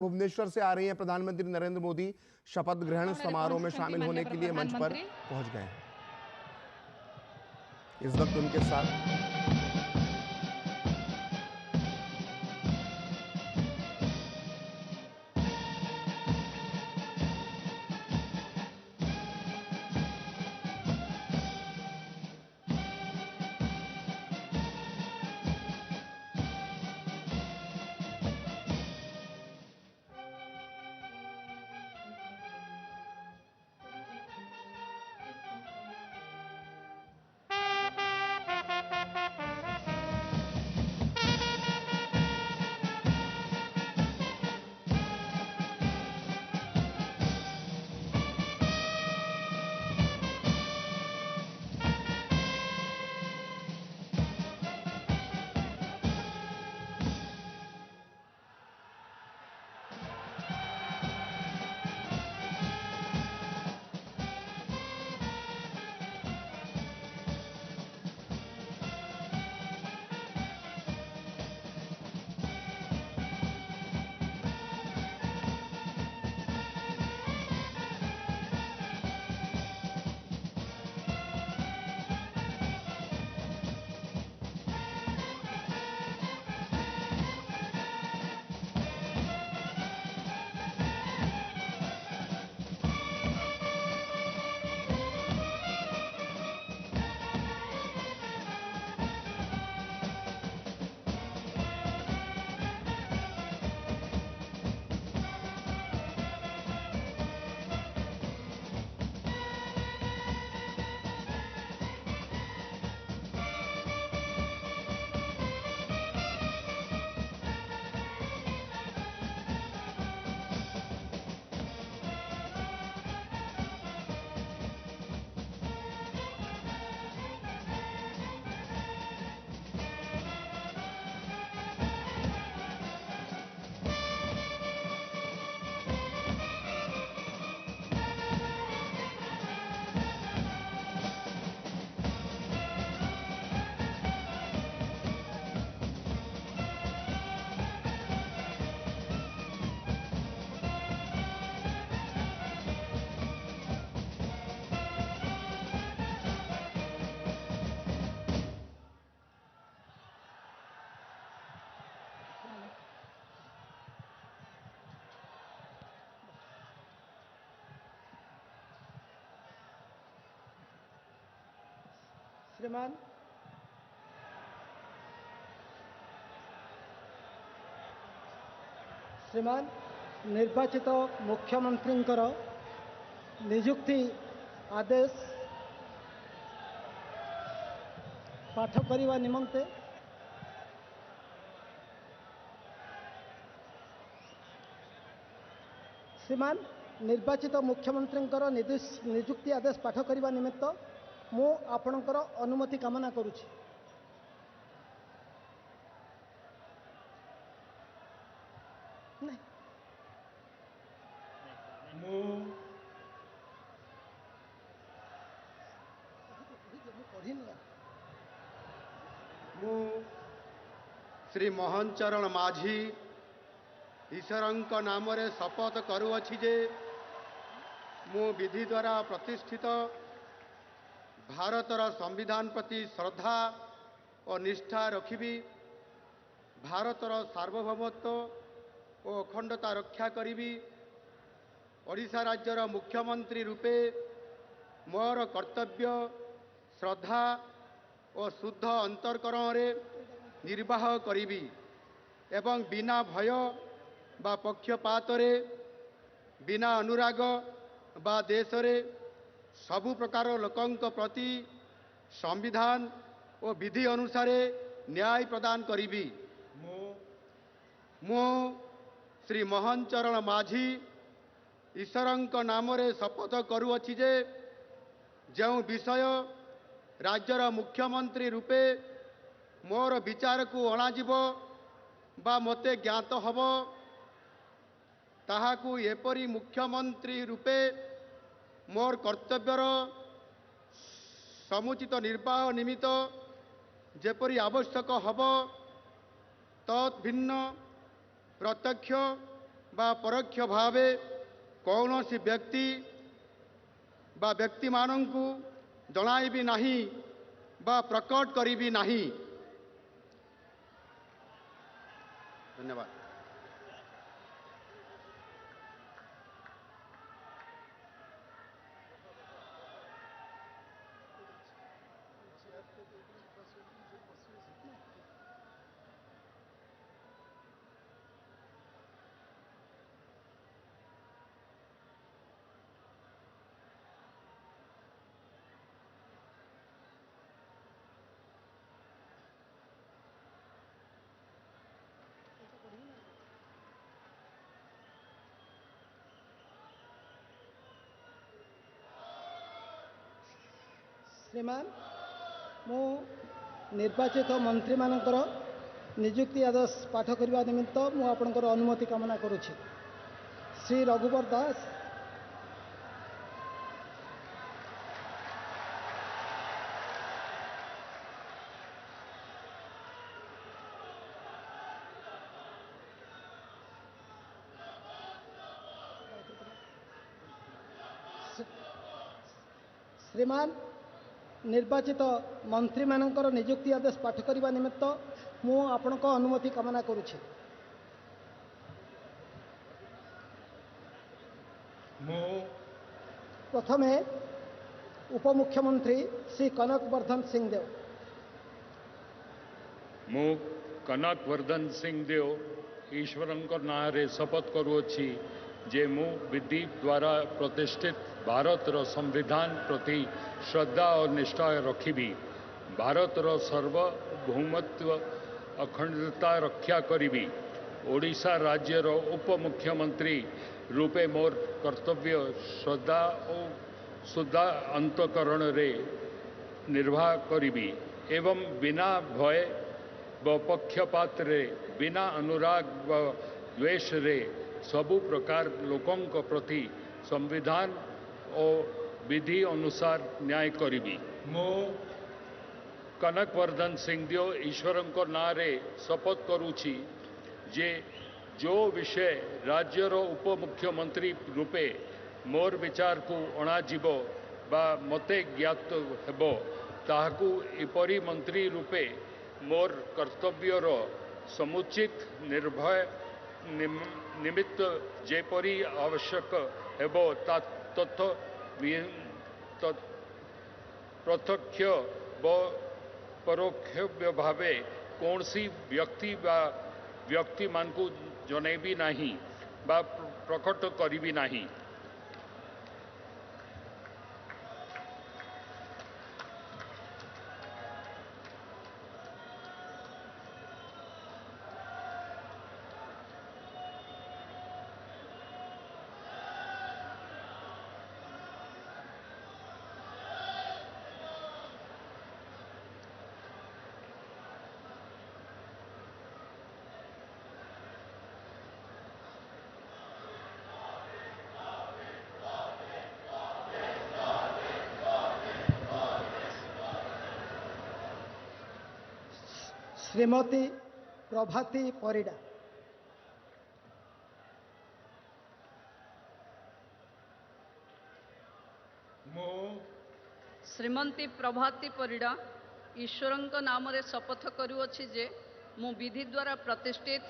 भुवनेश्वर से आ रही हैं प्रधानमंत्री नरेंद्र मोदी। शपथ ग्रहण समारोह में शामिल होने के लिए मंच पर पहुंच गए हैं। इस वक्त उनके साथ श्रीमान श्रीमान निर्वाचित मुख्यमंत्रींकर नियुक्ति आदेश पाठ करने निमंते श्रीमान निर्वाचित मुख्यमंत्रींकर नियुक्ति आदेश पाठ करने निमित्त मु आपणकर अनुमति कामना करुछि। मु श्री मोहन चरण माझी ईश्वरଙ୍କ नामरे शपथ करुଅଛି जे मु विधि द्वारा प्रतिष्ठित भारतर संविधान प्रति श्रद्धा और निष्ठा रखिबी, भारतर सार्वभौमत्व और अखंडता रक्षा करिबी, ओडिशा राज्यर मुख्यमंत्री रूपे मोर कर्तव्य श्रद्धा और शुद्ध अंतरकरण निर्वाह करिबी एवं बिना भय बा पक्षपातरे, बिना अनुराग बा देशरे सबु प्रकार लोकंक प्रति संविधान और विधि अनुसार न्याय प्रदान करिबी। मु श्री मोहन चरण माझी ईश्वरଙ୍କ नामरे शपथ करुଅଛି जे जेउ विषय राज्यर मुख्यमंत्री रूपे मोर विचारକୁ अणाଯିବ बा मते ज्ञात हब ताहाकु एपरि मुख्यमंत्री रूपे मोर कर्तव्यर समुचित निर्वाह निमित्त जेपरि आवश्यक हब तत् भिन्न प्रत्यक्ष ବା ପରୋକ୍ଷ ଭାବେ କୌଣସି ବ୍ୟକ୍ତି ବା ବ୍ୟକ୍ତିମାନଙ୍କୁ ଜଣାଇବି ନାହିଁ ବା ପ୍ରକଟ କରିବି ନାହିଁ। ଧନ୍ୟବାଦ। ଶ୍ରୀମାନ, ମୁଁ ନିର୍ବାଚିତ ମନ୍ତ୍ରୀମାନଙ୍କର ନିଯୁକ୍ତି ଆଦେଶ ପାଠ କରିବା ନିମିତ୍ତ ମୁଁ ଆପଣଙ୍କର ଅନୁମତି କାମନା କରୁଛି। ଶ୍ରୀ ରଘୁବର ଦାସ। ଶ୍ରୀମାନ, ନିର୍ବାଚିତ ମନ୍ତ୍ରୀମାନଙ୍କର ନିଯୁକ୍ତି ଆଦେଶ ପାଠ କରିବା ନିମିତ୍ତ ମୁଁ ଆପଣଙ୍କ ଅନୁମତି କାମନା କରୁଛି। ମୁଁ ପ୍ରଥମେ ଉପମୁଖ୍ୟମନ୍ତ୍ରୀ ଶ୍ରୀ କନକ ବର୍ଦ୍ଧନ ସିଂଦେଓ। ମୁଁ କନକ ବର୍ଦ୍ଧନ ସିଂଦେଓ ଈଶ୍ୱରଙ୍କ ନାଁରେ ଶପଥ କରୁଅଛି ଯେ ମୁଁ ବିଧି ଦ୍ୱାରା ପ୍ରତିଷ୍ଠିତ ଭାରତର ସମ୍ବିଧାନ ପ୍ରତି ଶ୍ରଦ୍ଧା ଓ ନିଷ୍ଠା ରଖିବି, ଭାରତର ସାର୍ବଭୌମତ୍ୱ ଅଖଣ୍ଡତା ରକ୍ଷା କରିବି। ଓଡ଼ିଶା ରାଜ୍ୟର ଉପମୁଖ୍ୟମନ୍ତ୍ରୀ ରୂପେ ମୋର କର୍ତ୍ତବ୍ୟ ଶ୍ରଦ୍ଧା ଓ ଶୁଦ୍ଧ ଅନ୍ତଃକରଣରେ ନିର୍ବାହ କରିବି ଏବଂ ବିନା ଭୟ ବା ପକ୍ଷପାତରେ, ବିନା ଅନୁରାଗ ବା ଦ୍ୱେଷରେ ସବୁ ପ୍ରକାର ଲୋକଙ୍କ ପ୍ରତି ସମ୍ବିଧାନ ଓ ବିଧି ଅନୁସାର ନ୍ୟାୟ କରିବି। ମୁଁ କନକ ବର୍ଦ୍ଧନ ସିଂଦେଓ ଈଶ୍ୱରଙ୍କ ନାଁରେ ଶପଥ କରୁଛି ଯେ ଯେଉଁ ବିଷୟ ରାଜ୍ୟର ଉପମୁଖ୍ୟମନ୍ତ୍ରୀ ରୂପେ ମୋର ବିଚାରକୁ ଅଣାଯିବ ବା ମୋତେ ଜ୍ଞାତ ହେବ, ତାହାକୁ ଏପରି ମନ୍ତ୍ରୀ ରୂପେ ମୋର କର୍ତ୍ତବ୍ୟର ସମୁଚିତ ନିର୍ଭୟ ନିମିତ୍ତ ଯେପରି ଆବଶ୍ୟକ ହେବ ତଥ୍ୟ ପ୍ରତ୍ୟକ୍ଷ ବା ପରୋକ୍ଷ ଭାବେ କୌଣସି ବ୍ୟକ୍ତି ବା ବ୍ୟକ୍ତିମାନଙ୍କୁ ଜଣାଇବି ନାହିଁ ବା ପ୍ରକଟ କରିବି ନାହିଁ। ଶ୍ରୀମତୀ ପ୍ରଭାତୀ ପରିଡ଼ା। ମୁଁ ଶ୍ରୀମନ୍ତୀ ପ୍ରଭାତୀ ପରିଡ଼ା ଈଶ୍ୱରଙ୍କ ନାମରେ ଶପଥ କରୁଅଛି ଯେ ମୁଁ ବିଧି ଦ୍ୱାରା ପ୍ରତିଷ୍ଠିତ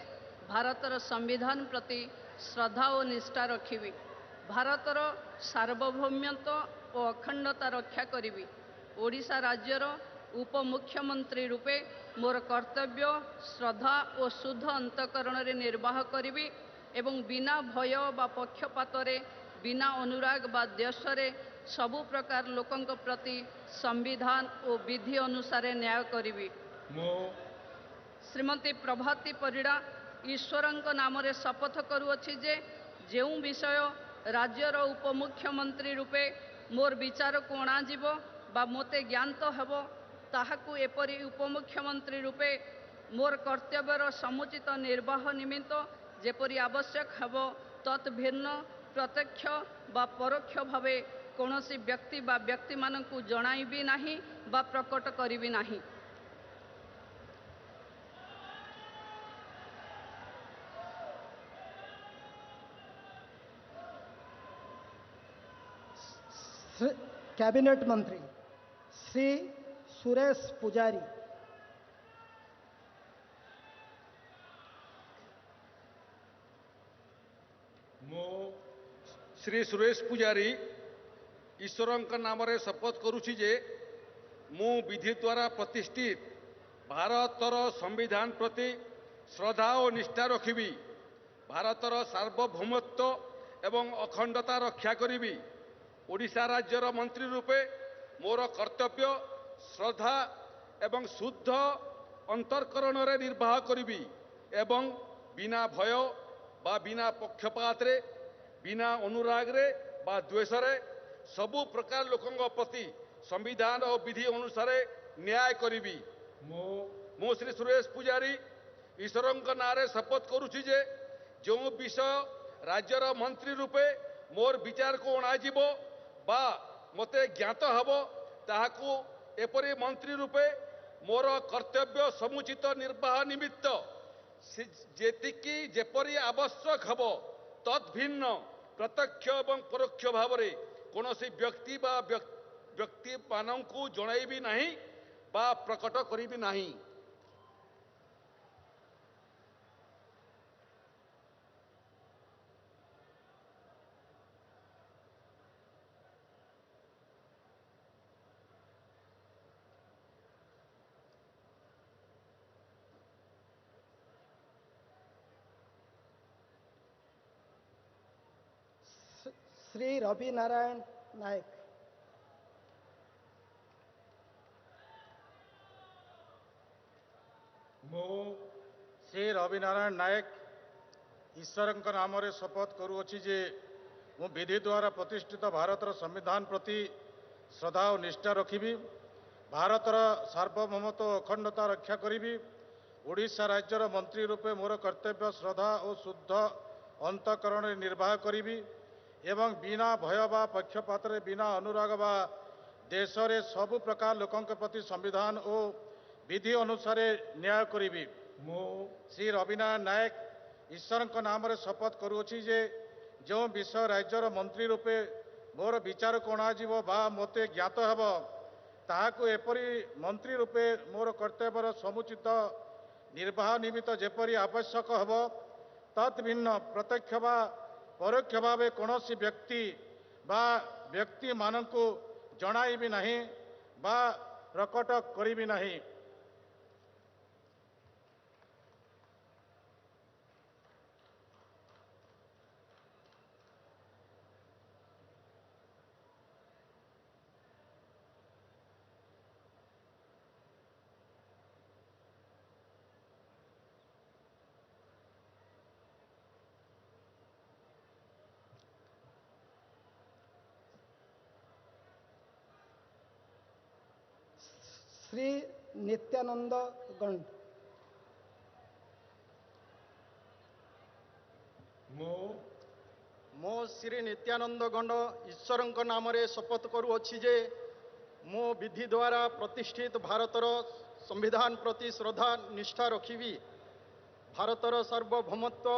ଭାରତର ସମ୍ବିଧାନ ପ୍ରତି ଶ୍ରଦ୍ଧା ଓ ନିଷ୍ଠା ରଖିବି, ଭାରତର ସାର୍ବଭୌମତ୍ୱ ଓ ଅଖଣ୍ଡତା ରକ୍ଷା କରିବି। ଓଡ଼ିଶା ରାଜ୍ୟର ଉପମୁଖ୍ୟମନ୍ତ୍ରୀ ରୂପେ ମୋର କର୍ତ୍ତବ୍ୟ ଶ୍ରଦ୍ଧା ଓ ଶୁଦ୍ଧ ଅନ୍ତଃକରଣରେ ନିର୍ବାହ କରିବି ଏବଂ ବିନା ଭୟ ବା ପକ୍ଷପାତରେ, ବିନା ଅନୁରାଗ ବା ଦ୍ୱେଷରେ ସବୁ ପ୍ରକାର ଲୋକଙ୍କ ପ୍ରତି ସମ୍ବିଧାନ ଓ ବିଧି ଅନୁସାରେ ନ୍ୟାୟ କରିବି। ମୁଁ ଶ୍ରୀମତୀ ପ୍ରଭାତୀ ପରିଡ଼ା ଈଶ୍ୱରଙ୍କ ନାମରେ ଶପଥ କରୁଅଛି ଯେ ଯେଉଁ ବିଷୟ ରାଜ୍ୟର ଉପମୁଖ୍ୟମନ୍ତ୍ରୀ ରୂପେ ମୋର ବିଚାରକୁ ଅଣାଯିବ ବା ମୋତେ ଜ୍ଞାତ ହେବ, ତାହାକୁ ଏପରି ଉପମୁଖ୍ୟମନ୍ତ୍ରୀ ରୂପେ ମୋର କର୍ତ୍ତବ୍ୟର ସମୁଚିତ ନିର୍ବାହ ନିମିତ୍ତ ଯେପରି ଆବଶ୍ୟକ ହେବ ତତ୍ ଭିନ୍ନ ପ୍ରତ୍ୟକ୍ଷ ବା ପରୋକ୍ଷ ଭାବେ କୌଣସି ବ୍ୟକ୍ତି ବା ବ୍ୟକ୍ତିମାନଙ୍କୁ ଜଣାଇବି ନାହିଁ ବା ପ୍ରକଟ କରିବି ନାହିଁ। କ୍ୟାବିନେଟ୍ ମନ୍ତ୍ରୀ ଶ୍ରୀ ସୁରେଶ ପୂଜାରୀ। ମୁଁ ଶ୍ରୀ ସୁରେଶ ପୂଜାରୀ ଈଶ୍ୱରଙ୍କ ନାମରେ ଶପଥ କରୁଛି ଯେ ମୁଁ ବିଧି ଦ୍ୱାରା ପ୍ରତିଷ୍ଠିତ ଭାରତର ସମ୍ବିଧାନ ପ୍ରତି ଶ୍ରଦ୍ଧା ଓ ନିଷ୍ଠା ରଖିବି, ଭାରତର ସାର୍ବଭୌମତ୍ୱ ଏବଂ ଅଖଣ୍ଡତା ରକ୍ଷା କରିବି। ଓଡ଼ିଶା ରାଜ୍ୟର ମନ୍ତ୍ରୀ ରୂପେ ମୋର କର୍ତ୍ତବ୍ୟ ଶ୍ରଦ୍ଧା ଏବଂ ଶୁଦ୍ଧ ଅନ୍ତଃକରଣରେ ନିର୍ବାହ କରିବି ଏବଂ ବିନା ଭୟ ବା ବିନା ପକ୍ଷପାତରେ, ବିନା ଅନୁରାଗରେ ବା ଦ୍ୱେଷରେ ସବୁ ପ୍ରକାର ଲୋକଙ୍କ ପ୍ରତି ସମ୍ବିଧାନ ଓ ବିଧି ଅନୁସାରେ ନ୍ୟାୟ କରିବି। ମୁଁ ଶ୍ରୀ ସୁରେଶ ପୂଜାରୀ ଈଶ୍ୱରଙ୍କ ନାଁରେ ଶପଥ କରୁଛି ଯେ ଯେଉଁ ବିଷୟ ରାଜ୍ୟର ମନ୍ତ୍ରୀ ରୂପେ ମୋର ବିଚାରକୁ ଅଣାଯିବ ବା ମୋତେ ଜ୍ଞାତ ହେବ, ତାହାକୁ ଏପରି ମନ୍ତ୍ରୀ ରୂପେ ମୋର କର୍ତ୍ତବ୍ୟ ସମୁଚିତ ନିର୍ବାହ ନିମିତ୍ତ ଯେତିକି ଯେପରି ଆବଶ୍ୟକ ହେବ ତଦ୍ଭିନ୍ନ ପ୍ରତ୍ୟକ୍ଷ ଏବଂ ପରୋକ୍ଷ ଭାବରେ କୌଣସି ବ୍ୟକ୍ତି ବା ବ୍ୟକ୍ତିମାନଙ୍କୁ ଜଣାଇବି ନାହିଁ ବା ପ୍ରକଟ କରିବି ନାହିଁ। ଶ୍ରୀ ରବି ନାରାୟଣ ନାୟକ। ମୁଁ ଶ୍ରୀ ରବିନାରାୟଣ ନାୟକ ଈଶ୍ୱରଙ୍କ ନାମରେ ଶପଥ କରୁଅଛି ଯେ ମୁଁ ବିଧି ଦ୍ୱାରା ପ୍ରତିଷ୍ଠିତ ଭାରତର ସମ୍ବିଧାନ ପ୍ରତି ଶ୍ରଦ୍ଧା ଓ ନିଷ୍ଠା ରଖିବି, ଭାରତର ସାର୍ବଭୌମତ୍ୱ ଓ ଅଖଣ୍ଡତା ରକ୍ଷା କରିବି। ଓଡ଼ିଶା ରାଜ୍ୟର ମନ୍ତ୍ରୀ ରୂପେ ମୋର କର୍ତ୍ତବ୍ୟ ଶ୍ରଦ୍ଧା ଓ ଶୁଦ୍ଧ ଅନ୍ତଃକରଣରେ ନିର୍ବାହ କରିବି ଏବଂ ବିନା ଭୟ ବା ପକ୍ଷପାତରେ, ବିନା ଅନୁରାଗ ବା ଦେଶରେ ସବୁ ପ୍ରକାର ଲୋକଙ୍କ ପ୍ରତି ସମ୍ବିଧାନ ଓ ବିଧି ଅନୁସାରେ ନ୍ୟାୟ କରିବି। ମୁଁ ଶ୍ରୀ ରବିନାରାୟଣ ନାୟକ ଈଶ୍ୱରଙ୍କ ନାମରେ ଶପଥ କରୁଅଛି ଯେ ଯେଉଁ ବିଷୟ ରାଜ୍ୟର ମନ୍ତ୍ରୀ ରୂପେ ମୋର ବିଚାରକୁ ଅଣାଯିବ ବା ମୋତେ ଜ୍ଞାତ ହେବ, ତାହାକୁ ଏପରି ମନ୍ତ୍ରୀ ରୂପେ ମୋର କର୍ତ୍ତବ୍ୟର ସମୁଚିତ ନିର୍ବାହ ନିମିତ୍ତ ଯେପରି ଆବଶ୍ୟକ ହେବ ତତ୍ ଭିନ୍ନ ପ୍ରତ୍ୟକ୍ଷ ବା ପରୋକ୍ଷ ଭାବେ କୌଣସି ବ୍ୟକ୍ତି ବା ବ୍ୟକ୍ତିମାନଙ୍କୁ ଜଣାଇବି ନାହିଁ ବା ପ୍ରକଟ କରିବି ନାହିଁ। ଶ୍ରୀ ନିତ୍ୟାନନ୍ଦ ଗଣ୍ଡ। ମୁଁ ଶ୍ରୀ ନିତ୍ୟାନନ୍ଦ ଗଣ୍ଡ ଈଶ୍ୱରଙ୍କ ନାମରେ ଶପଥ କରୁଅଛି ଯେ ମୁଁ ବିଧି ଦ୍ୱାରା ପ୍ରତିଷ୍ଠିତ ଭାରତର ସମ୍ବିଧାନ ପ୍ରତି ଶ୍ରଦ୍ଧା ନିଷ୍ଠା ରଖିବି, ଭାରତର ସାର୍ବଭୌମତ୍ୱ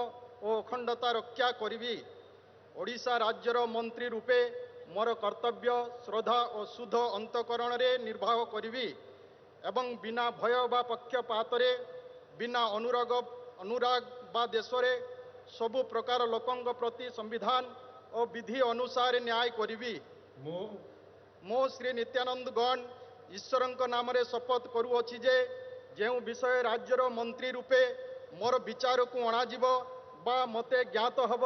ଓ ଅଖଣ୍ଡତା ରକ୍ଷା କରିବି। ଓଡ଼ିଶା ରାଜ୍ୟର ମନ୍ତ୍ରୀ ରୂପେ ମୋର କର୍ତ୍ତବ୍ୟ ଶ୍ରଦ୍ଧା ଓ ଶୁଦ୍ଧ ଅନ୍ତଃକରଣରେ ନିର୍ବାହ କରିବି ଏବଂ ବିନା ଭୟ ବା ପକ୍ଷପାତରେ, ବିନା ଅନୁରାଗ ବା ଦେଶରେ ସବୁ ପ୍ରକାର ଲୋକଙ୍କ ପ୍ରତି ସମ୍ବିଧାନ ଓ ବିଧି ଅନୁସାରେ ନ୍ୟାୟ କରିବି। ମୁଁ ଶ୍ରୀ ନିତ୍ୟାନନ୍ଦ ଗଣ୍ଡ ଈଶ୍ୱରଙ୍କ ନାମରେ ଶପଥ କରୁଅଛି ଯେ ଯେଉଁ ବିଷୟ ରାଜ୍ୟର ମନ୍ତ୍ରୀ ରୂପେ ମୋର ବିଚାରକୁ ଅଣାଯିବ ବା ମୋତେ ଜ୍ଞାତ ହେବ,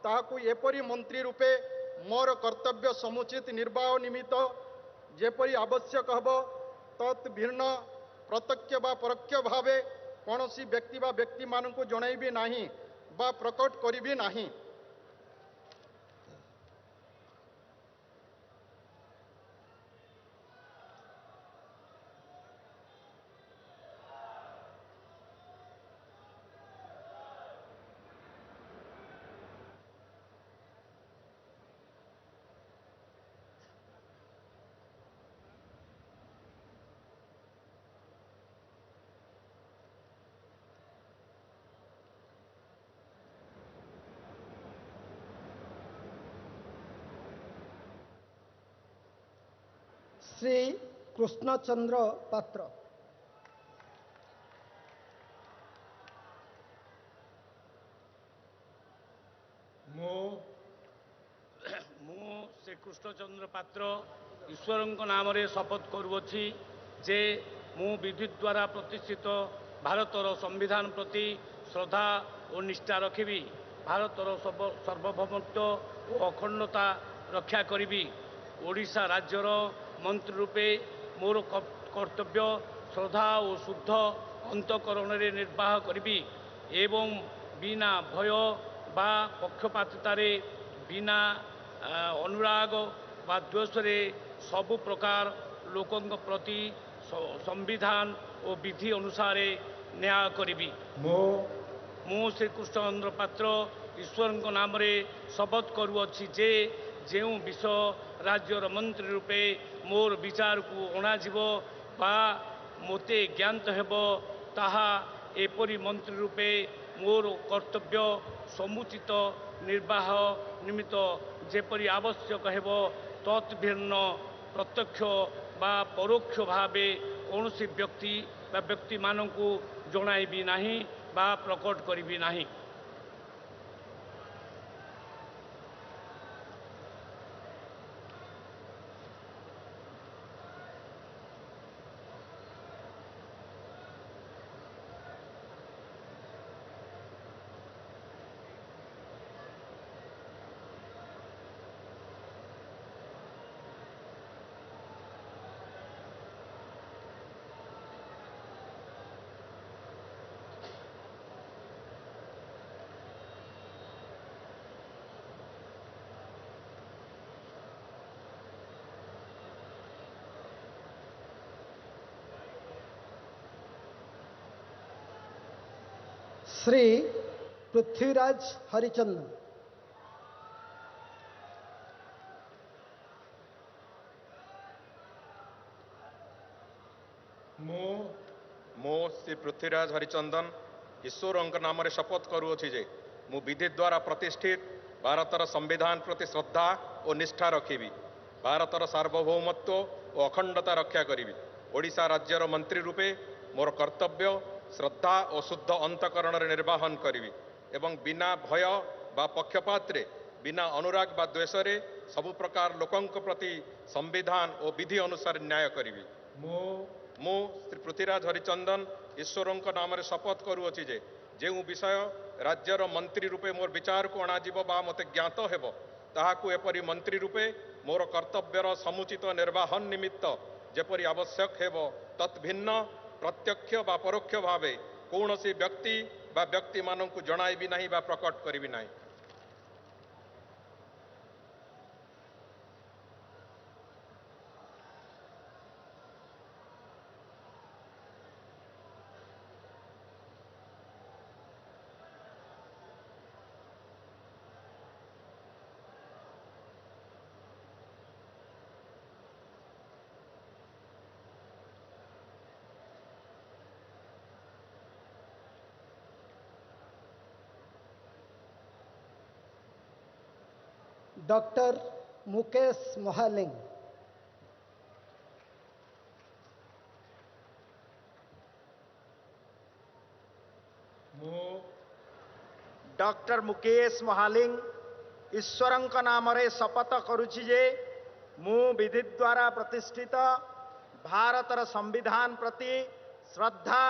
ତାହାକୁ ଏପରି ମନ୍ତ୍ରୀ ରୂପେ ମୋର କର୍ତ୍ତବ୍ୟ ସମୁଚିତ ନିର୍ବାହ ନିମିତ୍ତ ଯେପରି ଆବଶ୍ୟକ ହେବ ତତ୍ ଭିନ୍ନ ପ୍ରତ୍ୟକ୍ଷ ବା ପରୋକ୍ଷ ଭାବେ କୌଣସି ବ୍ୟକ୍ତି ବା ବ୍ୟକ୍ତିମାନଙ୍କୁ ଜଣାଇବି ନାହିଁ ବା ପ୍ରକଟ କରିବି ନାହିଁ। ଶ୍ରୀ କୃଷ୍ଣଚନ୍ଦ୍ର ପାତ୍ର। ମୁଁ ଶ୍ରୀ କୃଷ୍ଣଚନ୍ଦ୍ର ପାତ୍ର ଈଶ୍ୱରଙ୍କ ନାମରେ ଶପଥ କରୁଅଛି ଯେ ମୁଁ ବିଧି ଦ୍ୱାରା ପ୍ରତିଷ୍ଠିତ ଭାରତର ସମ୍ବିଧାନ ପ୍ରତି ଶ୍ରଦ୍ଧା ଓ ନିଷ୍ଠା ରଖିବି, ଭାରତର ସାର୍ବଭୌମତ୍ୱ ଓ ଅଖଣ୍ଡତା ରକ୍ଷା କରିବି। ଓଡ଼ିଶା ରାଜ୍ୟର ମନ୍ତ୍ରୀ ରୂପେ ମୋର କର୍ତ୍ତବ୍ୟ ଶ୍ରଦ୍ଧା ଓ ଶୁଦ୍ଧ ଅନ୍ତଃକରଣରେ ନିର୍ବାହ କରିବି ଏବଂ ବିନା ଭୟ ବା ପକ୍ଷପାତିତାରେ, ବିନା ଅନୁରାଗ ବା ଦ୍ୱେଷରେ ସବୁ ପ୍ରକାର ଲୋକଙ୍କ ପ୍ରତି ସମ୍ବିଧାନ ଓ ବିଧି ଅନୁସାରେ ନ୍ୟାୟ କରିବି। ମୁଁ ଶ୍ରୀ କୃଷ୍ଣଚନ୍ଦ୍ର ପାତ୍ର ଈଶ୍ୱରଙ୍କ ନାମରେ ଶପଥ କରୁଅଛି ଯେ ଯେଉଁ ବିଷୟ ରାଜ୍ୟର ମନ୍ତ୍ରୀ ରୂପେ ମୋର ବିଚାରକୁ ଅଣାଯିବ ବା ମୋତେ ଜ୍ଞାତ ହେବ, ତାହା ଏପରି ମନ୍ତ୍ରୀ ରୂପେ ମୋର କର୍ତ୍ତବ୍ୟ ସମୁଚିତ ନିର୍ବାହ ନିମିତ୍ତ ଯେପରି ଆବଶ୍ୟକ ହେବ ତଦ୍ଭିନ୍ନ ପ୍ରତ୍ୟକ୍ଷ ବା ପରୋକ୍ଷ ଭାବେ କୌଣସି ବ୍ୟକ୍ତି ବା ବ୍ୟକ୍ତିମାନଙ୍କୁ ଜଣାଇବି ନାହିଁ ବା ପ୍ରକଟ କରିବି ନାହିଁ। ଶ୍ରୀ ପୃଥ୍ୱୀରାଜ ହରିଚନ୍ଦନ। ମୁଁ ଶ୍ରୀ ପୃଥ୍ୱୀରାଜ ହରିଚନ୍ଦନ ଈଶ୍ୱରଙ୍କ ନାମରେ ଶପଥ କରୁଅଛି ଯେ ମୁଁ ବିଧି ଦ୍ୱାରା ପ୍ରତିଷ୍ଠିତ ଭାରତର ସମ୍ବିଧାନ ପ୍ରତି ଶ୍ରଦ୍ଧା ଓ ନିଷ୍ଠା ରଖିବି, ଭାରତର ସାର୍ବଭୌମତ୍ୱ ଓ ଅଖଣ୍ଡତା ରକ୍ଷା କରିବି। ଓଡ଼ିଶା ରାଜ୍ୟର ମନ୍ତ୍ରୀ ରୂପେ ମୋର କର୍ତ୍ତବ୍ୟ ଶ୍ରଦ୍ଧା ଓ ଶୁଦ୍ଧ ଅନ୍ତଃକରଣରେ ନିର୍ବାହନ କରିବି ଏବଂ ବିନା ଭୟ ବା ପକ୍ଷପାତରେ, ବିନା ଅନୁରାଗ ବା ଦ୍ୱେଷରେ ସବୁ ପ୍ରକାର ଲୋକଙ୍କ ପ୍ରତି ସମ୍ବିଧାନ ଓ ବିଧି ଅନୁସାରେ ନ୍ୟାୟ କରିବି। ମୁଁ ଶ୍ରୀ ପୃଥ୍ୱୀରାଜ ହରିଚନ୍ଦନ ଈଶ୍ୱରଙ୍କ ନାମରେ ଶପଥ କରୁଅଛି ଯେ ଯେଉଁ ବିଷୟ ରାଜ୍ୟର ମନ୍ତ୍ରୀ ରୂପେ ମୋର ବିଚାରକୁ ଅଣାଯିବ ବା ମୋତେ ଜ୍ଞାତ ହେବ, ତାହାକୁ ଏପରି ମନ୍ତ୍ରୀ ରୂପେ ମୋର କର୍ତ୍ତବ୍ୟର ସମୁଚିତ ନିର୍ବାହନ ନିମିତ୍ତ ଯେପରି ଆବଶ୍ୟକ ହେବ ତଦ୍ଭିନ୍ନ ପ୍ରତ୍ୟକ୍ଷ ବା ପରୋକ୍ଷ ଭାବେ କୌଣସି ବ୍ୟକ୍ତି ବା ବ୍ୟକ୍ତିମାନଙ୍କୁ ଜଣାଇବି ନାହିଁ ବା ପ୍ରକଟ କରିବି ନାହିଁ। ଡକ୍ଟର ମୁକେଶ ମହାଲିଙ୍ଗ। ଡକ୍ଟର ମୁକେଶ ମହାଲିଙ୍ଗ ଈଶ୍ୱରଙ୍କ ନାମରେ ଶପଥ କରୁଛି ଯେ ମୁଁ ବିଧି ଦ୍ୱାରା ପ୍ରତିଷ୍ଠିତ ଭାରତର ସମ୍ବିଧାନ ପ୍ରତି ଶ୍ରଦ୍ଧା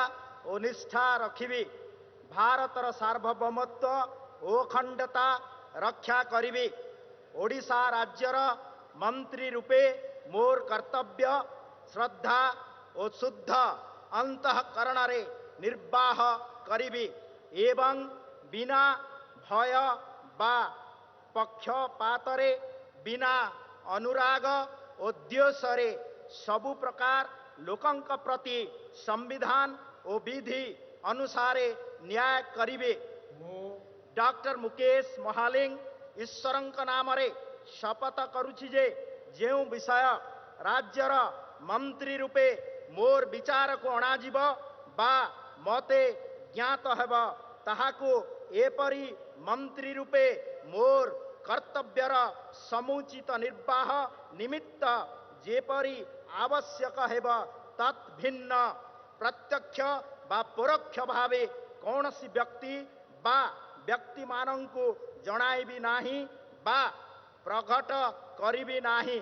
ଓ ନିଷ୍ଠା ରଖିବି, ଭାରତର ସାର୍ବଭୌମତ୍ୱ ଓ ଅଖଣ୍ଡତା ରକ୍ଷା କରିବି। ଓଡ଼ିଶା ରାଜ୍ୟର ମନ୍ତ୍ରୀ ରୂପେ ମୋର କର୍ତ୍ତବ୍ୟ ଶ୍ରଦ୍ଧା ଓ ଶୁଦ୍ଧ ଅନ୍ତଃକରଣରେ ନିର୍ବାହ କରିବି ଏବଂ ବିନା ଭୟ ବା ପକ୍ଷପାତରେ, ବିନା ଅନୁରାଗ ଓ ଦ୍ୱେଷରେ ସବୁ ପ୍ରକାର ଲୋକଙ୍କ ପ୍ରତି ସମ୍ବିଧାନ ଓ ବିଧି ଅନୁସାରେ ନ୍ୟାୟ କରିବି। ଡକ୍ଟର ମୁକେଶ ମହାଲିଙ୍ଗ ଈଶ୍ୱରଙ୍କ ନାମରେ ଶପଥ କରୁଛି ଯେ ଯେଉଁ ବିଷୟ ରାଜ୍ୟର ମନ୍ତ୍ରୀ ରୂପେ ମୋର ବିଚାରକୁ ଅଣାଯିବ ବା ମୋତେ ଜ୍ଞାତ ହେବ, ତାହାକୁ ଏପରି ମନ୍ତ୍ରୀ ରୂପେ ମୋର କର୍ତ୍ତବ୍ୟର ସମୁଚିତ ନିର୍ବାହ ନିମିତ୍ତ ଯେପରି ଆବଶ୍ୟକ ହେବ ତତ୍ ଭିନ୍ନ ପ୍ରତ୍ୟକ୍ଷ ବା ପରୋକ୍ଷ ଭାବେ କୌଣସି ବ୍ୟକ୍ତି ବା ବ୍ୟକ୍ତିମାନଙ୍କୁ ଜଣାଇବି ନାହିଁ ବା ପ୍ରକଟ କରିବି ନାହିଁ।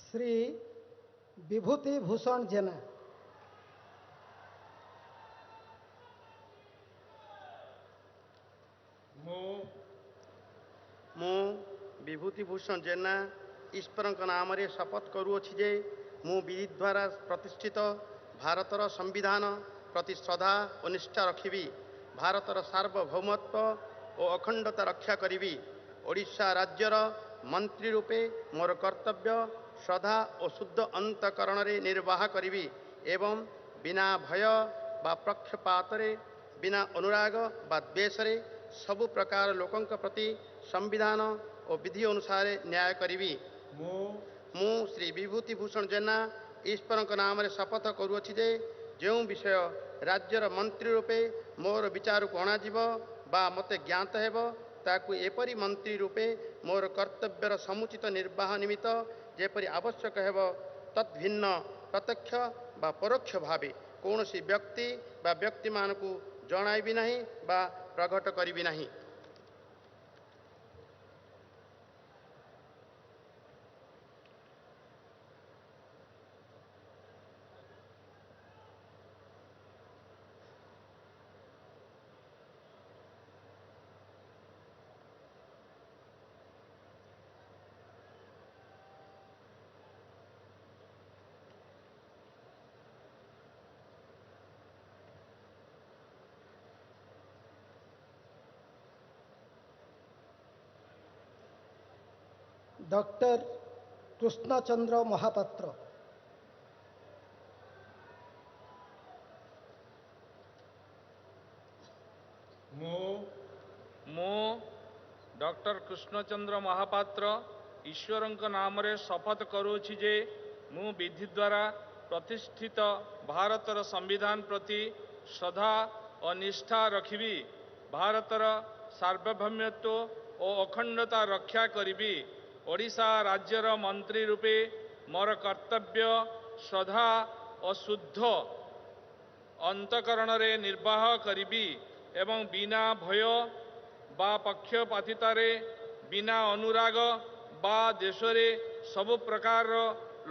ଶ୍ରୀ ବିଭୂତି ଭୂଷଣ ଜେନା। ମୁଁ ବିଭୂତି ଭୂଷଣ ଜେନା ଈଶ୍ୱରଙ୍କ ନାମରେ ଶପଥ କରୁଅଛି ଯେ ମୁଁ ବିଧି ଦ୍ୱାରା ପ୍ରତିଷ୍ଠିତ ଭାରତର ସମ୍ବିଧାନ ପ୍ରତି ଶ୍ରଦ୍ଧା ଓ ନିଷ୍ଠା ରଖିବି, ଭାରତର ସାର୍ବଭୌମତ୍ୱ ଓ ଅଖଣ୍ଡତା ରକ୍ଷା କରିବି, ଓଡ଼ିଶା ରାଜ୍ୟର ମନ୍ତ୍ରୀ ରୂପେ ମୋର କର୍ତ୍ତବ୍ୟ ଶ୍ରଦ୍ଧା ଓ ଶୁଦ୍ଧ ଅନ୍ତଃକରଣରେ ନିର୍ବାହ କରିବି ଏବଂ ବିନା ଭୟ ବା ପକ୍ଷପାତରେ, ବିନା ଅନୁରାଗ ବା ଦ୍ୱେଷରେ ସବୁ ପ୍ରକାର ଲୋକଙ୍କ ପ୍ରତି ସମ୍ବିଧାନ ଓ ବିଧି ଅନୁସାରେ ନ୍ୟାୟ କରିବି। ମୁଁ ଶ୍ରୀ ବିଭୂତି ଭୂଷଣ ଜେନା ଈଶ୍ୱରଙ୍କ ନାମରେ ଶପଥ କରୁଅଛି ଯେ ଯେଉଁ ବିଷୟ ରାଜ୍ୟର ମନ୍ତ୍ରୀ ରୂପେ ମୋର ବିଚାରକୁ ଅଣାଯିବ ବା ମୋତେ ଜ୍ଞାତ ହେବ, ତାକୁ ଏପରି ମନ୍ତ୍ରୀ ରୂପେ ମୋର କର୍ତ୍ତବ୍ୟର ସମୁଚିତ ନିର୍ବାହ ନିମିତ୍ତ ଯେପରି ଆବଶ୍ୟକ ହେବ ତଦ୍ଭିନ୍ନ ପ୍ରତ୍ୟକ୍ଷ ବା ପରୋକ୍ଷ ଭାବେ କୌଣସି ବ୍ୟକ୍ତି ବା ବ୍ୟକ୍ତିମାନଙ୍କୁ ଜଣାଇବି ନାହିଁ ବା ପ୍ରକଟ କରିବି ନାହିଁ। ଡକ୍ଟର କୃଷ୍ଣଚନ୍ଦ୍ର ମହାପାତ୍ର। ମୁଁ ଡକ୍ଟର କୃଷ୍ଣଚନ୍ଦ୍ର ମହାପାତ୍ର ଈଶ୍ୱରଙ୍କ ନାମରେ ଶପଥ କରୁଅଛି ଯେ ମୁଁ ବିଧି ଦ୍ୱାରା ପ୍ରତିଷ୍ଠିତ ଭାରତର ସମ୍ବିଧାନ ପ୍ରତି ଶ୍ରଦ୍ଧା ଓ ନିଷ୍ଠା ରଖିବି, ଭାରତର ସାର୍ବଭୌମତ୍ୱ ଓ ଅଖଣ୍ଡତା ରକ୍ଷା କରିବି, ଓଡ଼ିଶା ରାଜ୍ୟର ମନ୍ତ୍ରୀ ରୂପେ ମୋର କର୍ତ୍ତବ୍ୟ ଶ୍ରଦ୍ଧା ଓ ଶୁଦ୍ଧ ଅନ୍ତଃକରଣରେ ନିର୍ବାହ କରିବି ଏବଂ ବିନା ଭୟ ବା ପକ୍ଷପାତିତାରେ, ବିନା ଅନୁରାଗ ବା ଦେଶରେ ସବୁ ପ୍ରକାରର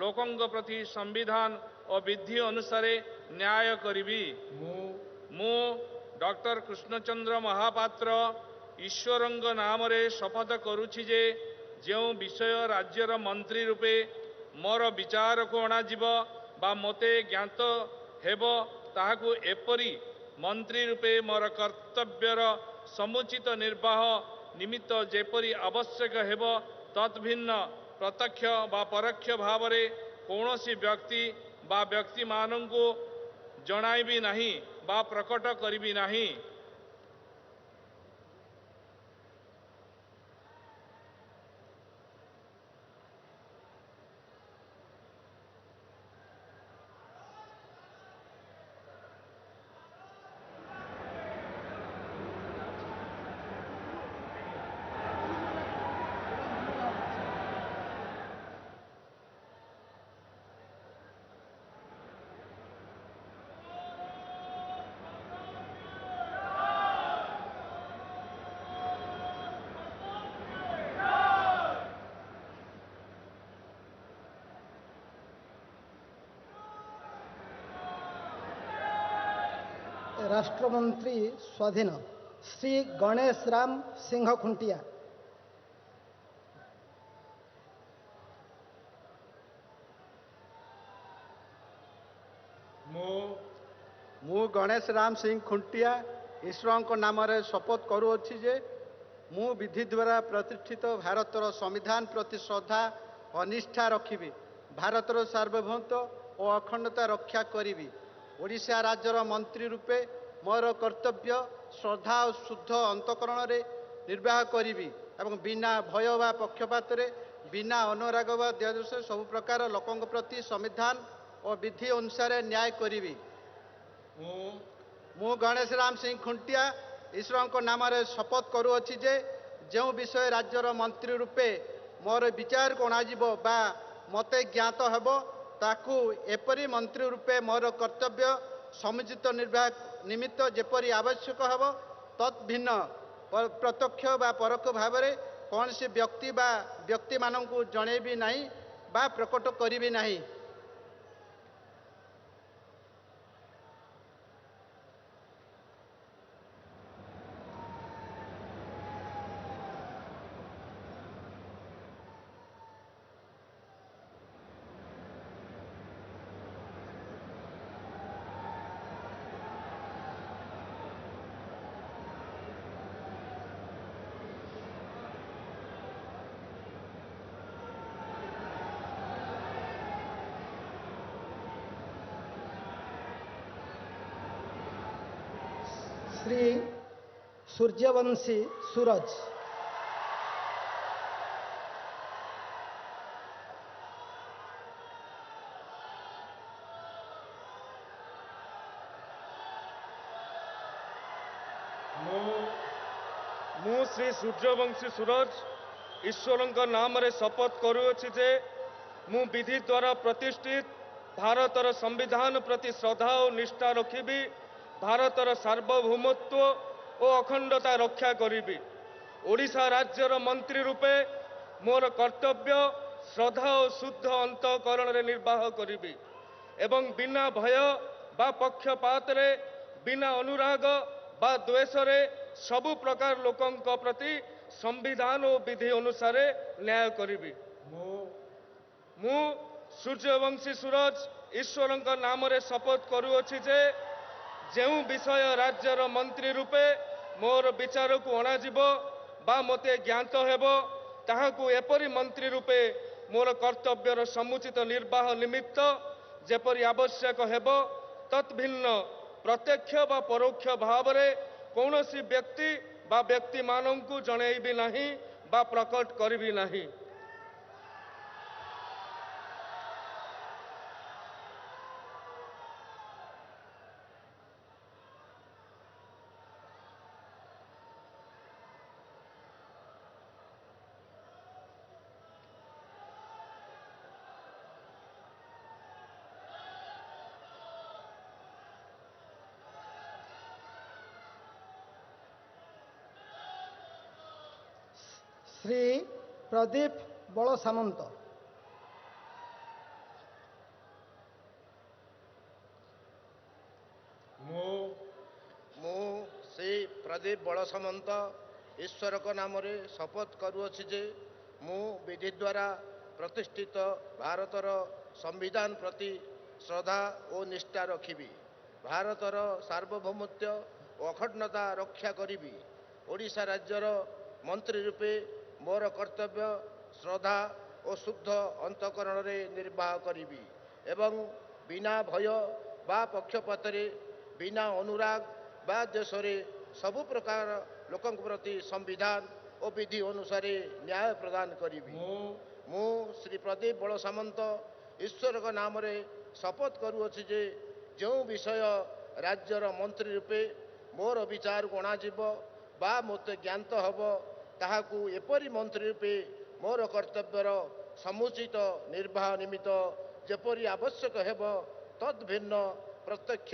ଲୋକଙ୍କ ପ୍ରତି ସମ୍ବିଧାନ ଓ ବିଧି ଅନୁସାରେ ନ୍ୟାୟ କରିବି। ମୁଁ ଡକ୍ଟର କୃଷ୍ଣଚନ୍ଦ୍ର ମହାପାତ୍ର ଈଶ୍ୱରଙ୍କ ନାମରେ ଶପଥ କରୁଛି ଯେ ଯେଉଁ ବିଷୟ ରାଜ୍ୟର ମନ୍ତ୍ରୀ ରୂପେ ମୋର ବିଚାରକୁ ଅଣାଯିବ ବା ମୋତେ ଜ୍ଞାତ ହେବ, ତାହାକୁ ଏପରି ମନ୍ତ୍ରୀ ରୂପେ ମୋର କର୍ତ୍ତବ୍ୟର ସମୁଚିତ ନିର୍ବାହ ନିମିତ୍ତ ଯେପରି ଆବଶ୍ୟକ ହେବ ତଦ୍ଭିନ୍ନ ପ୍ରତ୍ୟକ୍ଷ ବା ପରୋକ୍ଷ ଭାବରେ କୌଣସି ବ୍ୟକ୍ତି ବା ବ୍ୟକ୍ତିମାନଙ୍କୁ ଜଣାଇବି ନାହିଁ ବା ପ୍ରକଟ କରିବି ନାହିଁ। ରାଷ୍ଟ୍ରମନ୍ତ୍ରୀ ସ୍ୱାଧୀନ ଶ୍ରୀ ଗଣେଶ ରାମ ସିଂହ ଖୁଣ୍ଟିଆ। ମୁଁ ଗଣେଶ ରାମ ସିଂ ଖୁଣ୍ଟିଆ ଈଶ୍ୱରଙ୍କ ନାମରେ ଶପଥ କରୁଅଛି ଯେ ମୁଁ ବିଧି ଦ୍ୱାରା ପ୍ରତିଷ୍ଠିତ ଭାରତର ସମ୍ବିଧାନ ପ୍ରତି ଶ୍ରଦ୍ଧା ଓ ନିଷ୍ଠା ରଖିବି, ଭାରତର ସାର୍ବଭୌମତ୍ୱ ଓ ଅଖଣ୍ଡତା ରକ୍ଷା କରିବି। ଓଡ଼ିଶା ରାଜ୍ୟର ମନ୍ତ୍ରୀ ରୂପେ ମୋର କର୍ତ୍ତବ୍ୟ ଶ୍ରଦ୍ଧା ଓ ଶୁଦ୍ଧ ଅନ୍ତଃକରଣରେ ନିର୍ବାହ କରିବି ଏବଂ ବିନା ଭୟ ବା ପକ୍ଷପାତରେ, ବିନା ଅନୁରାଗ ବା ଦ୍ୱେଷରେ ସବୁ ପ୍ରକାର ଲୋକଙ୍କ ପ୍ରତି ସମ୍ବିଧାନ ଓ ବିଧି ଅନୁସାରେ ନ୍ୟାୟ କରିବି। ମୁଁ ଗଣେଶ ରାମ ସିଂ ଖୁଣ୍ଟିଆ ଈଶ୍ୱରଙ୍କ ନାମରେ ଶପଥ କରୁଅଛି ଯେ ଯେଉଁ ବିଷୟ ରାଜ୍ୟର ମନ୍ତ୍ରୀ ରୂପେ ମୋର ବିଚାରକୁ ଅଣାଯିବ ବା ମୋତେ ଜ୍ଞାତ ହେବ, ତାକୁ ଏପରି ମନ୍ତ୍ରୀ ରୂପେ ମୋର କର୍ତ୍ତବ୍ୟ ସମୁଚିତ ନିର୍ବାହ ନିମିତ୍ତ ଯେପରି ଆବଶ୍ୟକ ହେବ, ତତ୍ ଭିନ୍ନ ପ୍ରତ୍ୟକ୍ଷ ବା ପରୋକ୍ଷ ଭାବରେ କୌଣସି ବ୍ୟକ୍ତି ବା ବ୍ୟକ୍ତିମାନଙ୍କୁ ଜଣେଇବି ନାହିଁ ବା ପ୍ରକଟ କରିବି ନାହିଁ। ଶ୍ରୀ ସୂର୍ଯ୍ୟବଂଶୀ ସୁରଜ। ମୁଁ ଶ୍ରୀ ସୂର୍ଯ୍ୟବଂଶୀ ସୁରଜ ଈଶ୍ୱରଙ୍କ ନାମରେ ଶପଥ କରୁଅଛି ଯେ ମୁଁ ବିଧି ଦ୍ୱାରା ପ୍ରତିଷ୍ଠିତ ଭାରତର ସମ୍ବିଧାନ ପ୍ରତି ଶ୍ରଦ୍ଧା ଓ ନିଷ୍ଠା ରଖିବି, ଭାରତର ସାର୍ବଭୌମତ୍ୱ ଓ ଅଖଣ୍ଡତା ରକ୍ଷା କରିବି। ଓଡ଼ିଶା ରାଜ୍ୟର ମନ୍ତ୍ରୀ ରୂପେ ମୋର କର୍ତ୍ତବ୍ୟ ଶ୍ରଦ୍ଧା ଓ ଶୁଦ୍ଧ ଅନ୍ତଃକରଣରେ ନିର୍ବାହ କରିବି ଏବଂ ବିନା ଭୟ ବା ପକ୍ଷପାତରେ, ବିନା ଅନୁରାଗ ବା ଦ୍ୱେଷରେ ସବୁ ପ୍ରକାର ଲୋକଙ୍କ ପ୍ରତି ସମ୍ବିଧାନ ଓ ବିଧି ଅନୁସାରେ ନ୍ୟାୟ କରିବି। ମୁଁ ସୂର୍ଯ୍ୟବଂଶୀ ସୁରଜ ଈଶ୍ୱରଙ୍କ ନାମରେ ଶପଥ କରୁଅଛି ଯେ ଯେଉଁ ବିଷୟ ରାଜ୍ୟର ମନ୍ତ୍ରୀ ରୂପେ ମୋର ବିଚାରକୁ ଅଣାଯିବ ବା ମୋତେ ଜ୍ଞାତ ହେବ, ତାହାକୁ ଏପରି ମନ୍ତ୍ରୀ ରୂପେ ମୋର କର୍ତ୍ତବ୍ୟର ସମୁଚିତ ନିର୍ବାହ ନିମିତ୍ତ ଯେପରି ଆବଶ୍ୟକ ହେବ, ତତ୍ ଭିନ୍ନ ପ୍ରତ୍ୟକ୍ଷ ବା ପରୋକ୍ଷ ଭାବରେ କୌଣସି ବ୍ୟକ୍ତି ବା ବ୍ୟକ୍ତିମାନଙ୍କୁ ଜଣେଇବି ନାହିଁ ବା ପ୍ରକଟ କରିବି ନାହିଁ। ଶ୍ରୀ ପ୍ରଦୀପ ବଳ ସାମନ୍ତ। ମୁଁ ଶ୍ରୀ ପ୍ରଦୀପ ବଳ ସାମନ୍ତ ଈଶ୍ୱରଙ୍କ ନାମରେ ଶପଥ କରୁଅଛି ଯେ ମୁଁ ବିଧି ଦ୍ୱାରା ପ୍ରତିଷ୍ଠିତ ଭାରତର ସମ୍ବିଧାନ ପ୍ରତି ଶ୍ରଦ୍ଧା ଓ ନିଷ୍ଠା ରଖିବି, ଭାରତର ସାର୍ବଭୌମତ୍ୱ ଓ ଅଖଣ୍ଡତା ରକ୍ଷା କରିବି। ଓଡ଼ିଶା ରାଜ୍ୟର ମନ୍ତ୍ରୀ ରୂପେ ମୋର କର୍ତ୍ତବ୍ୟ ଶ୍ରଦ୍ଧା ଓ ଶୁଦ୍ଧ ଅନ୍ତଃକରଣରେ ନିର୍ବାହ କରିବି ଏବଂ ବିନା ଭୟ ବା ପକ୍ଷପାତରେ, ବିନା ଅନୁରାଗ ବା ଦ୍ୱେଷରେ ସବୁ ପ୍ରକାର ଲୋକଙ୍କ ପ୍ରତି ସମ୍ବିଧାନ ଓ ବିଧି ଅନୁସାରେ ନ୍ୟାୟ ପ୍ରଦାନ କରିବି। ମୁଁ ଶ୍ରୀ ପ୍ରଦୀପ ବଳ ସାମନ୍ତ ଈଶ୍ୱରଙ୍କ ନାମରେ ଶପଥ କରୁଅଛି ଯେ ଯେଉଁ ବିଷୟ ରାଜ୍ୟର ମନ୍ତ୍ରୀ ରୂପେ ମୋର ବିଚାରକୁ ଅଣାଯିବ ବା ମୋତେ ଜ୍ଞାତ ହେବ, ତାହାକୁ ଏପରି ମନ୍ତ୍ରୀ ରୂପେ ମୋର କର୍ତ୍ତବ୍ୟର ସମୁଚିତ ନିର୍ବାହ ନିମିତ୍ତ ଯେପରି ଆବଶ୍ୟକ ହେବ, ତଦ୍ ଭିନ୍ନ ପ୍ରତ୍ୟକ୍ଷ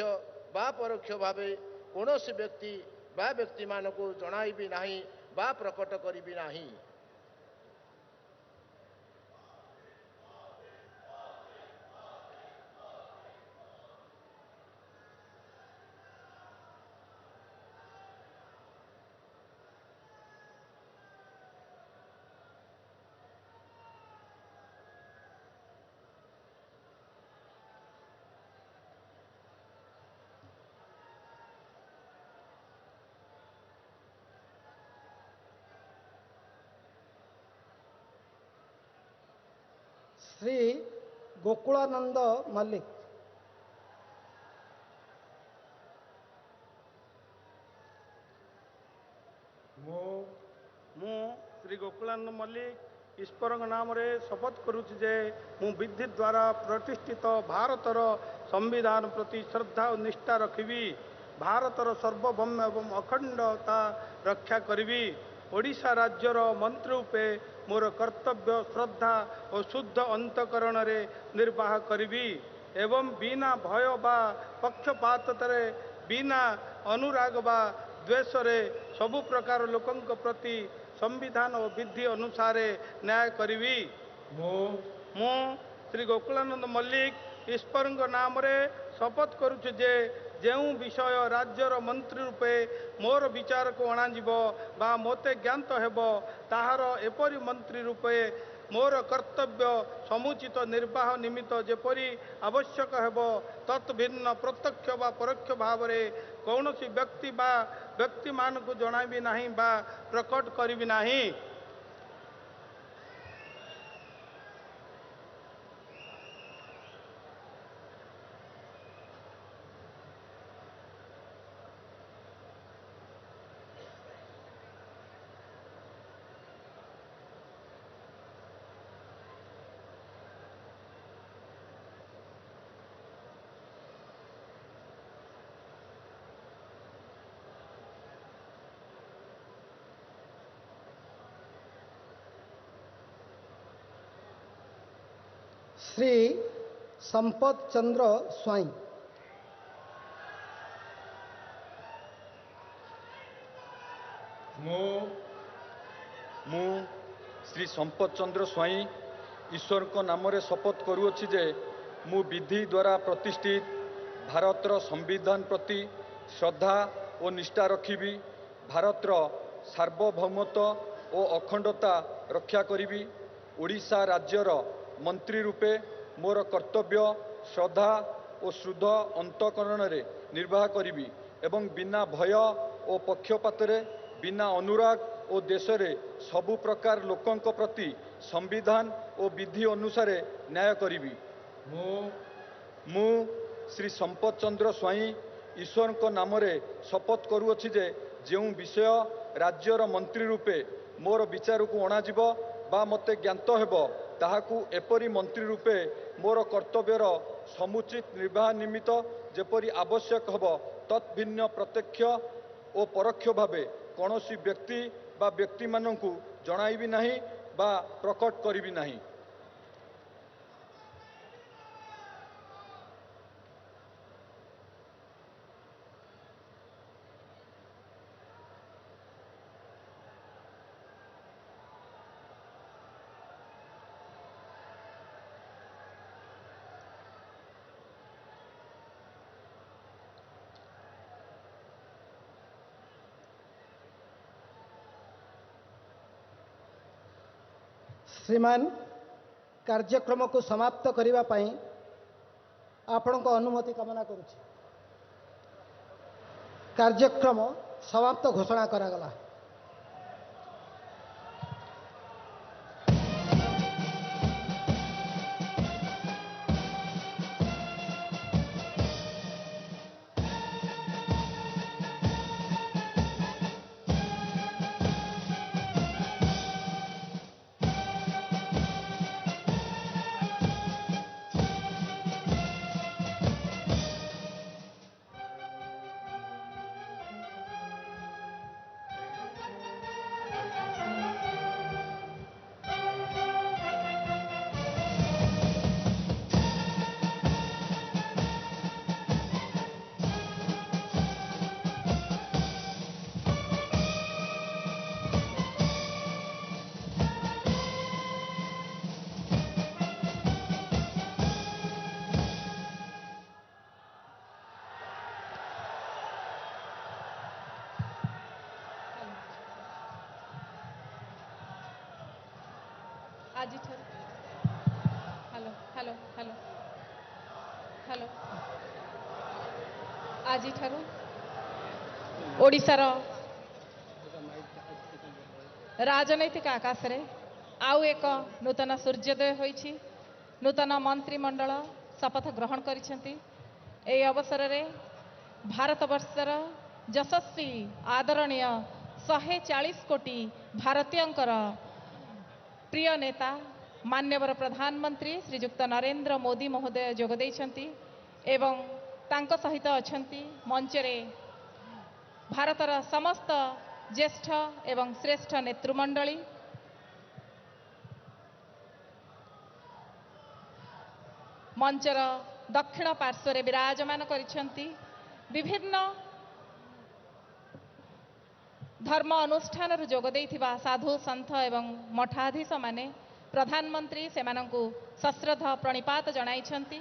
ବା ପରୋକ୍ଷ ଭାବେ କୌଣସି ବ୍ୟକ୍ତି ବା ବ୍ୟକ୍ତିମାନଙ୍କୁ ଜଣାଇବି ନାହିଁ ବା ପ୍ରକଟ କରିବି ନାହିଁ। ଶ୍ରୀ ଗୋକୁଳାନନ୍ଦ ମଲ୍ଲିକ। ମୁଁ ଶ୍ରୀ ଗୋକୁଳାନନ୍ଦ ମଲ୍ଲିକ ଈଶ୍ୱରଙ୍କ ନାମରେ ଶପଥ କରୁଛି ଯେ ମୁଁ ବିଧି ଦ୍ୱାରା ପ୍ରତିଷ୍ଠିତ ଭାରତର ସମ୍ବିଧାନ ପ୍ରତି ଶ୍ରଦ୍ଧା ଓ ନିଷ୍ଠା ରଖିବି, ଭାରତର ସାର୍ବଭୌମ୍ୟ ଏବଂ ଅଖଣ୍ଡତା ରକ୍ଷା କରିବି। ଓଡ଼ିଶା ରାଜ୍ୟର ମନ୍ତ୍ରୀ ରୂପେ ମୋର କର୍ତ୍ତବ୍ୟ ଶ୍ରଦ୍ଧା ଓ ଶୁଦ୍ଧ ଅନ୍ତଃକରଣରେ ନିର୍ବାହ କରିବି ଏବଂ ବିନା ଭୟ ବା ପକ୍ଷପାତରେ, ବିନା ଅନୁରାଗ ବା ଦ୍ୱେଷରେ ସବୁ ପ୍ରକାର ଲୋକଙ୍କ ପ୍ରତି ସମ୍ବିଧାନ ଓ ବିଧି ଅନୁସାରେ ନ୍ୟାୟ କରିବି। ମୁଁ ଶ୍ରୀ ଗୋକୁଳାନନ୍ଦ ମଲ୍ଲିକ ଈଶ୍ୱରଙ୍କ ନାମରେ ଶପଥ କରୁଛି ଯେ ଯେଉଁ ବିଷୟ ରାଜ୍ୟର ମନ୍ତ୍ରୀ ରୂପେ ମୋର ବିଚାରକୁ ଅଣାଯିବ ବା ମୋତେ ଜ୍ଞାତ ହେବ, ତାହାର ଏପରି ମନ୍ତ୍ରୀ ରୂପେ ମୋର କର୍ତ୍ତବ୍ୟ ସମୁଚିତ ନିର୍ବାହ ନିମିତ୍ତ ଯେପରି ଆବଶ୍ୟକ ହେବ, ତତ୍ଭିନ୍ନ ପ୍ରତ୍ୟକ୍ଷ ବା ପରୋକ୍ଷ ଭାବରେ କୌଣସି ବ୍ୟକ୍ତି ବା ବ୍ୟକ୍ତିମାନଙ୍କୁ ଜଣାଇବି ନାହିଁ ବା ପ୍ରକଟ କରିବି ନାହିଁ। ଶ୍ରୀ ସମ୍ପଦ ଚନ୍ଦ୍ର ସ୍ୱାଇଁ। ମୁଁ ଶ୍ରୀ ସମ୍ପଦ ଚନ୍ଦ୍ର ସ୍ୱାଇଁ ଈଶ୍ୱରଙ୍କ ନାମରେ ଶପଥ କରୁଅଛି ଯେ ମୁଁ ବିଧି ଦ୍ୱାରା ପ୍ରତିଷ୍ଠିତ ଭାରତର ସମ୍ବିଧାନ ପ୍ରତି ଶ୍ରଦ୍ଧା ଓ ନିଷ୍ଠା ରଖିବି, ଭାରତର ସାର୍ବଭୌମତ୍ୱ ଓ ଅଖଣ୍ଡତା ରକ୍ଷା କରିବି। ଓଡ଼ିଶା ରାଜ୍ୟର ମନ୍ତ୍ରୀ ରୂପେ ମୋର କର୍ତ୍ତବ୍ୟ ଶ୍ରଦ୍ଧା ଓ ଶୁଦ୍ଧ ଅନ୍ତଃକରଣରେ ନିର୍ବାହ କରିବି ଏବଂ ବିନା ଭୟ ଓ ପକ୍ଷପାତରେ, ବିନା ଅନୁରାଗ ଓ ଦେଶରେ ସବୁ ପ୍ରକାର ଲୋକଙ୍କ ପ୍ରତି ସମ୍ବିଧାନ ଓ ବିଧି ଅନୁସାରେ ନ୍ୟାୟ କରିବି। ମୁଁ ଶ୍ରୀ ସମ୍ପଦ ଚନ୍ଦ୍ର ସ୍ୱାଇଁ ଈଶ୍ୱରଙ୍କ ନାମରେ ଶପଥ କରୁଅଛି ଯେ ଯେଉଁ ବିଷୟ ରାଜ୍ୟର ମନ୍ତ୍ରୀ ରୂପେ ମୋର ବିଚାରକୁ ଅଣାଯିବ ବା ମୋତେ ଜ୍ଞାତ ହେବ, ତାହାକୁ ଏପରି ମନ୍ତ୍ରୀ ରୂପେ ମୋର କର୍ତ୍ତବ୍ୟର ସମୁଚିତ ନିର୍ବାହ ନିମିତ୍ତ ଯେପରି ଆବଶ୍ୟକ ହେବ, ତତ୍ଭିନ୍ନ ପ୍ରତ୍ୟକ୍ଷ ଓ ପରୋକ୍ଷ ଭାବେ କୌଣସି ବ୍ୟକ୍ତି ବା ବ୍ୟକ୍ତିମାନଙ୍କୁ ଜଣାଇବି ନାହିଁ ବା ପ୍ରକଟ କରିବି ନାହିଁ। ଶ୍ରୀମାନ, କାର୍ଯ୍ୟକ୍ରମକୁ ସମାପ୍ତ କରିବା ପାଇଁ ଆପଣଙ୍କ ଅନୁମତି କାମନା କରୁଛି। କାର୍ଯ୍ୟକ୍ରମ ସମାପ୍ତ ଘୋଷଣା କରାଗଲା। ଆଜିଠାରୁ, ହ୍ୟାଲୋ ହ୍ୟାଲୋ ହ୍ୟାଲୋ ହ୍ୟାଲୋ, ଆଜିଠାରୁ ଓଡ଼ିଶାର ରାଜନୈତିକ ଆକାଶରେ ଆଉ ଏକ ନୂତନ ସୂର୍ଯ୍ୟୋଦୟ ହୋଇଛି। ନୂତନ ମନ୍ତ୍ରିମଣ୍ଡଳ ଶପଥ ଗ୍ରହଣ କରିଛନ୍ତି। ଏହି ଅବସରରେ ଭାରତବର୍ଷର ଯଶସ୍ୱୀ ଆଦରଣୀୟ 140 କୋଟି ଭାରତୀୟଙ୍କର ପ୍ରିୟ ନେତା ମାନ୍ୟବର ପ୍ରଧାନମନ୍ତ୍ରୀ ଶ୍ରୀଯୁକ୍ତ ନରେନ୍ଦ୍ର ମୋଦି ମହୋଦୟ ଯୋଗ ଦେଇଛନ୍ତି ଏବଂ ତାଙ୍କ ସହିତ ଅଛନ୍ତି ମଞ୍ଚରେ ଭାରତର ସମସ୍ତ ଜ୍ୟେଷ୍ଠ ଏବଂ ଶ୍ରେଷ୍ଠ ନେତୃମଣ୍ଡଳୀ। ମଞ୍ଚର ଦକ୍ଷିଣ ପାର୍ଶ୍ୱରେ ବିରାଜମାନ କରିଛନ୍ତି ବିଭିନ୍ନ ଧର୍ମ ଅନୁଷ୍ଠାନରୁ ଯୋଗ ଦେଇଥିବା ସାଧୁ ସନ୍ଥ ଏବଂ ମଠାଧୀଶମାନେ। ପ୍ରଧାନମନ୍ତ୍ରୀ ସେମାନଙ୍କୁ ସଶ୍ରଦ୍ଧ ପ୍ରଣିପାତ ଜଣାଇଛନ୍ତି।